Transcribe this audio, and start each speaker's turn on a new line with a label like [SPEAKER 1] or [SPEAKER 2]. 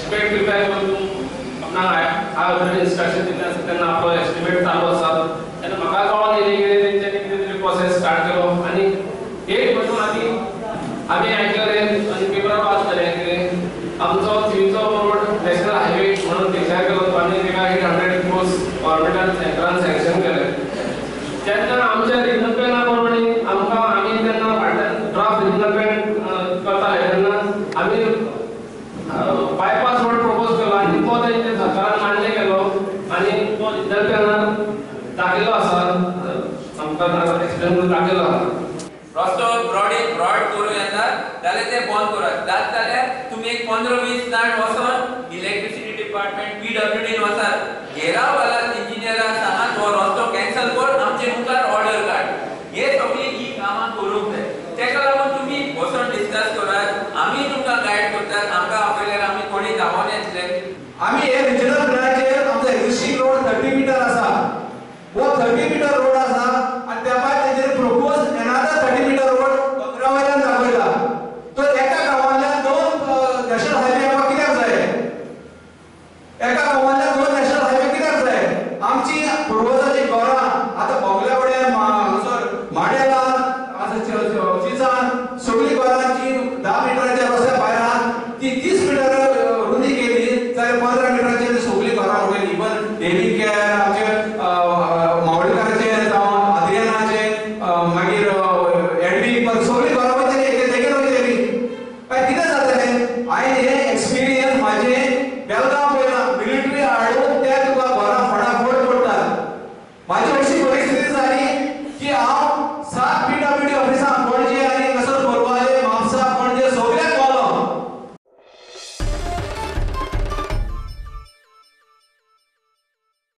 [SPEAKER 1] Estimate prepare करून आपणाक already instruction दिल्लें आसा. तेन्ना आपलो एस्टिमेट चालू आसा तेन्ना म्हाका कळोन येयलें कितें तेंच्यांनी कितें तरी प्रोसेस स्टार्ट केलो. आनी एक म्हणून आमी आमी आयकलें आनी पेपरार वाचलें कितें आमचो थिंयचो रोड नॅशनल हायवे म्हणून डिक्लेर केलो आनी तेका 800 क्रोर्स गव्हर्मेंटान सेंट्रान सँक्शन केलें. तेन्ना आमच्या रिजनल प्लॅना प्रमाणे आमकां आमी तेन्ना फाटल्यान ड्राफ्ट रिजनल प्लॅन करताले तेन्ना आमी बायपास रोड प्रपोज केलो आनी तो तेंच्या सरकारान मान्य केलो आनी तो रिजनल प्लॅनार दाखयलो आसा, आमकां एक्सप्लेन करून दाखयलो आसा.
[SPEAKER 2] रस्तो ब्रॉड ब्रॉड करूं येता जाल्यार ते बंद करात, जात जाल्यार तुमी एक 15-20 जाण वचोन इलेक्ट्रिसिटी डिपार्टमेंट PWD वचात, घेराव घालात इंजिनियराक सांगात हो रस्तो कॅन्सल कर, आमचे मुखार ऑर्डर काड. हे सगळी ही कामां करूंक जाय. तेका लागून तुमी वचोन डिस्कस करात, आमी तुमकां गायड करतात. आमकां आपयल्यार आमी कोणी धांवोन येतले.
[SPEAKER 3] आमी हे रिजनल प्लॅनाचेर आमचो एक्झिस्टींग रोड 30 मिटर आसा, हो 30 मिटर रोड आसा आनी त्या भायर तेजेर प्रपोज एनादर 30 मिटर रोड दोंगरा वयल्यान दाखयला. तर एका गांवांतल्यान 2 नॅशनल हायवे आमकां कित्याक जाय? एका गांवांतल्यान 2 नॅशनल हायवे कित्याक जाय? आमची पुर्वजाची घरां आतां बोगल्या वड्यार, हांगासर माडेला, चिंचान सगळीं घरांची 10 मिटराच्या रस्त्या